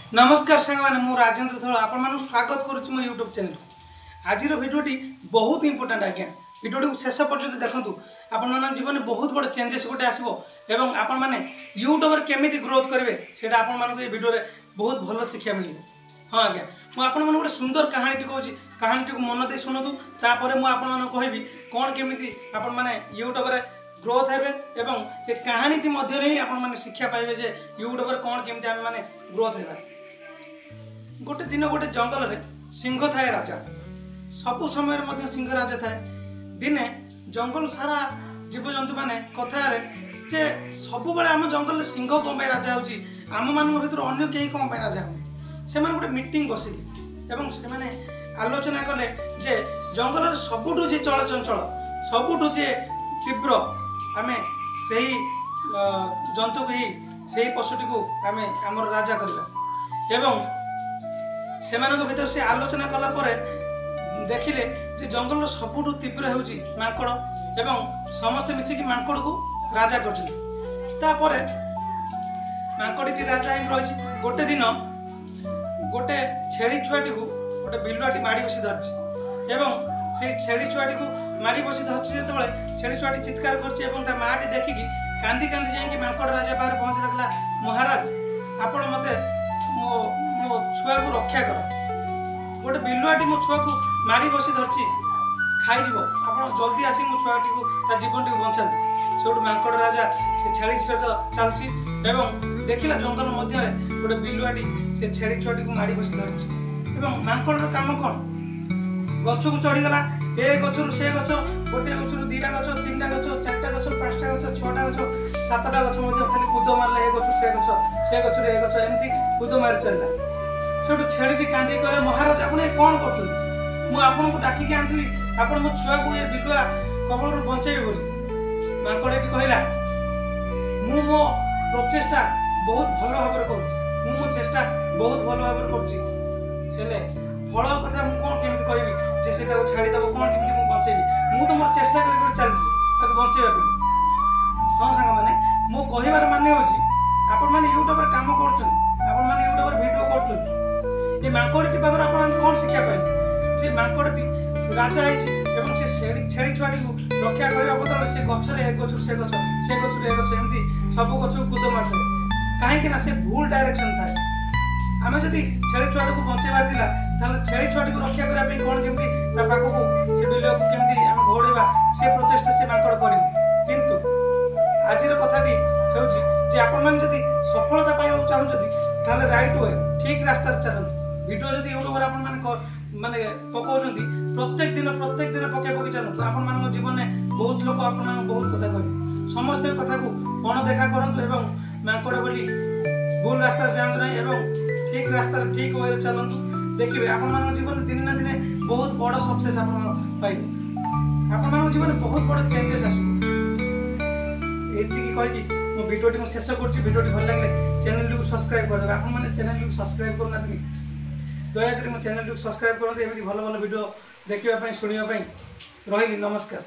ନମସ୍କାର ସାଙ୍ଗମାନେ, ମୁଁ ରାଜେନ୍ଦ୍ର ଧଳ ଆପଣମାନଙ୍କୁ ସ୍ୱାଗତ କରୁଛି ମୋ ୟୁଟ୍ୟୁବ୍ ଚ୍ୟାନେଲକୁ। ଆଜିର ଭିଡ଼ିଓଟି ବହୁତ ଇମ୍ପୋର୍ଟାଣ୍ଟ ଆଜ୍ଞା। ଭିଡ଼ିଓଟିକୁ ଶେଷ ପର୍ଯ୍ୟନ୍ତ ଦେଖନ୍ତୁ, ଆପଣମାନଙ୍କ ଜୀବନରେ ବହୁତ ବଡ଼ ଚେଞ୍ଜେସ୍ ଗୋଟେ ଆସିବ ଏବଂ ଆପଣମାନେ ୟୁଟ୍ୟୁବରେ କେମିତି ଗ୍ରୋଥ୍ କରିବେ ସେଇଟା ଆପଣମାନଙ୍କୁ ଏ ଭିଡ଼ିଓରେ ବହୁତ ଭଲ ଶିକ୍ଷା ମିଳିବ। ହଁ ଆଜ୍ଞା, ମୁଁ ଆପଣମାନଙ୍କୁ ଗୋଟେ ସୁନ୍ଦର କାହାଣୀଟି କହୁଛି, କାହାଣୀଟିକୁ ମନ ଦେଇ ଶୁଣନ୍ତୁ। ତାପରେ ମୁଁ ଆପଣମାନଙ୍କୁ କହିବି କ'ଣ କେମିତି ଆପଣମାନେ ୟୁଟ୍ୟୁବରେ ଗ୍ରୋଥ୍ ହେବେ ଏବଂ ଏ କାହାଣୀଟି ମଧ୍ୟରେ ହିଁ ଆପଣମାନେ ଶିକ୍ଷା ପାଇବେ ଯେ ୟୁଟ୍ୟୁବରେ କ'ଣ କେମିତି ଆମେମାନେ ଗ୍ରୋଥ୍ ହେବା। ଗୋଟେ ଦିନ ଗୋଟେ ଜଙ୍ଗଲରେ ସିଂହ ଥାଏ ରାଜା। ସବୁ ସମୟରେ ମଧ୍ୟ ସିଂହ ରାଜା ଥାଏ। ଦିନେ ଜଙ୍ଗଲ ସାରା ଜୀବଜନ୍ତୁମାନେ କଥା ହେଲେ ଯେ ସବୁବେଳେ ଆମ ଜଙ୍ଗଲରେ ସିଂହ କ'ଣ ପାଇଁ ରାଜା ହେଉଛି, ଆମମାନଙ୍କ ଭିତରୁ ଅନ୍ୟ କେହି କ'ଣ ପାଇଁ ରାଜା ହେଉନି। ସେମାନେ ଗୋଟେ ମିଟିଂ ବସିଲେ ଏବଂ ସେମାନେ ଆଲୋଚନା କଲେ ଯେ ଜଙ୍ଗଲରେ ସବୁଠୁ ଯିଏ ଚଳଚଞ୍ଚଳ, ସବୁଠୁ ଯିଏ ତୀବ୍ର, ଆମେ ସେହି ଜନ୍ତୁକୁ ହିଁ, ସେହି ପଶୁଟିକୁ ଆମେ ଆମର ରାଜା କରିବା। ଏବଂ ସେମାନଙ୍କ ଭିତରେ ସେ ଆଲୋଚନା କଲା ପରେ ଦେଖିଲେ ଯେ ଜଙ୍ଗଲର ସବୁଠୁ ତୀବ୍ର ହେଉଛି ମାଙ୍କଡ଼ ଏବଂ ସମସ୍ତେ ମିଶିକି ମାଙ୍କଡ଼କୁ ରାଜା କରୁଛନ୍ତି। ତାପରେ ମାଙ୍କଡ଼ଟି ରାଜା ହେଇକି ରହିଛି। ଗୋଟେ ଦିନ ଗୋଟେ ଛେଳି ଛୁଆଟିକୁ ଗୋଟେ ବିଲୁଆଟି ମାଡ଼ି ବସି ଧରିଛି ଏବଂ ସେଇ ଛେଳି ଛୁଆଟିକୁ ମାଡ଼ି ବସି ଧରିଛି। ଯେତେବେଳେ ଛେଳି ଛୁଆଟି ଚିତ୍କାର କରୁଛି ଏବଂ ତା ମାଆଟି ଦେଖିକି କାନ୍ଦି କାନ୍ଦି ଯାଇକି ମାଙ୍କଡ଼ ରାଜା ପାଖରେ ପହଞ୍ଚି ଦେଖିଲା, ମହାରାଜ ଆପଣ ମୋତେ ମୋ ମୋ ଛୁଆକୁ ରକ୍ଷା କର, ଗୋଟେ ବିଲୁଆଟି ମୋ ଛୁଆକୁ ମାଡ଼ି ବସି ଧରିଛି, ଖାଇଯିବ, ଆପଣ ଜଲ୍ଦି ଆସି ମୋ ଛୁଆଟିକୁ ତା ଜୀବନଟିକୁ ବଞ୍ଚାନ୍ତୁ। ସେଇଠୁ ମାଙ୍କଡ଼ ରାଜା ସେ ଛେଳି ସହିତ ଚାଲିଛି ଏବଂ ଦେଖିଲା ଜଙ୍ଗଲ ମଧ୍ୟରେ ଗୋଟେ ବିଲୁଆଟି ସେ ଛେଳି ଛୁଆଟିକୁ ମାଡ଼ି ବସି ଧରିଛି। ଏବଂ ମାଙ୍କଡ଼ର କାମ କ'ଣ, ଗଛକୁ ଚଢ଼ିଗଲା, ଏ ଗଛରୁ ସେ ଗଛ, ଗୋଟିଏ ଗଛରୁ ଦୁଇଟା ଗଛ, ତିନିଟା ଗଛ, ଚାରିଟା ଗଛ, ପାଞ୍ଚଟା ଗଛ, ଛଅଟା ଗଛ, ସାତଟା ଗଛ ମଧ୍ୟ ଖାଲି କୁଦ ମାରିଲା, ଏ ଗଛରୁ ସେ ଗଛ, ସେ ଗଛରୁ ଏ ଗଛ, ଏମିତି କୁଦ ମାରି ଚାଲିଲା। ସେଠୁ ଛେଳିଟି କାନ୍ଦିକି କହିଲା, ମହାରାଜ ଆପଣ ଏ କ'ଣ କରୁଛନ୍ତି, ମୁଁ ଆପଣଙ୍କୁ ଡାକିକି ଆଣିଥିଲି ଆପଣ ମୋ ଛୁଆକୁ ଏ ବିଲୁଆ କବଳରୁ ବଞ୍ଚେଇବେ ବୋଲି। ମାଙ୍କଡ଼ଟି କହିଲା, ମୁଁ ମୋ ପ୍ରଚେଷ୍ଟା ବହୁତ ଭଲ ଭାବରେ କରୁଛି, ମୁଁ ମୋ ଚେଷ୍ଟା ବହୁତ ଭଲ ଭାବରେ କରୁଛି, ହେଲେ ଫଳ କଥା ମୁଁ କ'ଣ କେମିତି କହିବି ଯେ ସେ ତାକୁ ଛାଡ଼ିଦେବ, କ'ଣ କେମିତି ମୁଁ ବଞ୍ଚେଇବି, ମୁଁ ତ ମୋର ଚେଷ୍ଟା କରି କରି ଚାଲିଛି ତାକୁ ବଞ୍ଚେଇବା ପାଇଁ। ହଁ ସାଙ୍ଗମାନେ, ମୋ କହିବାର ମାନେ ହେଉଛି ଆପଣମାନେ ୟୁଟ୍ୟୁବରେ କାମ କରୁଛନ୍ତି, ଆପଣମାନେ ୟୁଟ୍ୟୁବରେ ଭିଡ଼ିଓ କରୁଛନ୍ତି, ଏ ମାଙ୍କଡ଼ଟି ପାଖରୁ ଆପଣମାନେ କ'ଣ ଶିକ୍ଷା ପାଇଲେ? ଯେ ମାଙ୍କଡ଼ଟି ରାଜା ହେଇଛି ଏବଂ ସେ ଛେଳି ଛୁଆଟିକୁ ରକ୍ଷା କରିବା ବଦଳରେ ସେ ଗଛରେ ଏ ଗଛରୁ ସେ ଗଛ, ସେ ଗଛରୁ ଏ ଗଛ, ଏମିତି ସବୁ ଗଛକୁ କୁଦ ମାରିଥାଏ। କାହିଁକି ନା ସେ ଭୁଲ ଡାଇରେକ୍ସନ୍ ଥାଏ। ଆମେ ଯଦି ଛେଳି ଛୁଆଟିକୁ ବଞ୍ଚେଇବାର ଥିଲା ତାହେଲେ ଛେଳି ଛୁଆଟିକୁ ରକ୍ଷା କରିବା ପାଇଁ କ'ଣ କେମିତି ତା ପାଖକୁ ସେ ବିଲକୁ କେମିତି ଆମେ ଘଉଡ଼େଇବା ସେ ପ୍ରଚେଷ୍ଟା ସେ ମାଙ୍କଡ଼ କରିନି। କିନ୍ତୁ ଆଜିର କଥାଟି ହେଉଛି ଯେ ଆପଣମାନେ ଯଦି ସଫଳତା ପାଇବାକୁ ଚାହୁଁଛନ୍ତି ତାହେଲେ ରାଇଟ୍ we, ଠିକ୍ ରାସ୍ତାରେ ଚାଲନ୍ତୁ। ଭିଡ଼ିଓ ଯଦି ୟୁଟ୍ୟୁବରେ ଆପଣମାନେ ମାନେ ପକାଉଛନ୍ତି, ପ୍ରତ୍ୟେକ ଦିନ ପ୍ରତ୍ୟେକ ଦିନ ପକାଇ ପକାଇ ଚାଲନ୍ତୁ। ଆପଣମାନଙ୍କ ଜୀବନରେ ବହୁତ ଲୋକ ଆପଣମାନଙ୍କୁ ବହୁତ କଥା କହିବେ, ସମସ୍ତଙ୍କ କଥାକୁ ଅଣଦେଖା କରନ୍ତୁ ଏବଂ ମାଙ୍କଡ଼ ବୋଲି ଭୁଲ ରାସ୍ତାରେ ଯାଆନ୍ତୁ ନାହିଁ ଏବଂ ଠିକ୍ ରାସ୍ତାରେ ଠିକ୍ ୱେରେ ଚାଲନ୍ତୁ। ଦେଖିବେ ଆପଣମାନଙ୍କ ଜୀବନରେ ଦିନେ ନା ଦିନେ ବହୁତ ବଡ଼ ସକ୍ସେସ୍ ଆପଣ ପାଇବେ, ଆପଣମାନଙ୍କ ଜୀବନରେ ବହୁତ ବଡ଼ ଚେଞ୍ଜେସ୍ ଆସିବ। ଏତିକି କହିକି ମୋ ଭିଡ଼ିଓଟି ମୁଁ ଶେଷ କରୁଛି। ଭିଡ଼ିଓଟି ଭଲ ଲାଗିଲେ ଚ୍ୟାନେଲଟିକୁ ସବସ୍କ୍ରାଇବ୍ କରିଦେବେ। ଆପଣମାନେ ଚ୍ୟାନେଲଟିକୁ ସବସ୍କ୍ରାଇବ୍ କରୁନାହାନ୍ତି, ଦୟାକରି ମୋ ଚ୍ୟାନେଲଟିକୁ ସବସ୍କ୍ରାଇବ୍ କରନ୍ତୁ ଏମିତି ଭଲ ଭଲ ଭିଡ଼ିଓ ଦେଖିବା ପାଇଁ, ଶୁଣିବା ପାଇଁ। ରହିଲି, ନମସ୍କାର।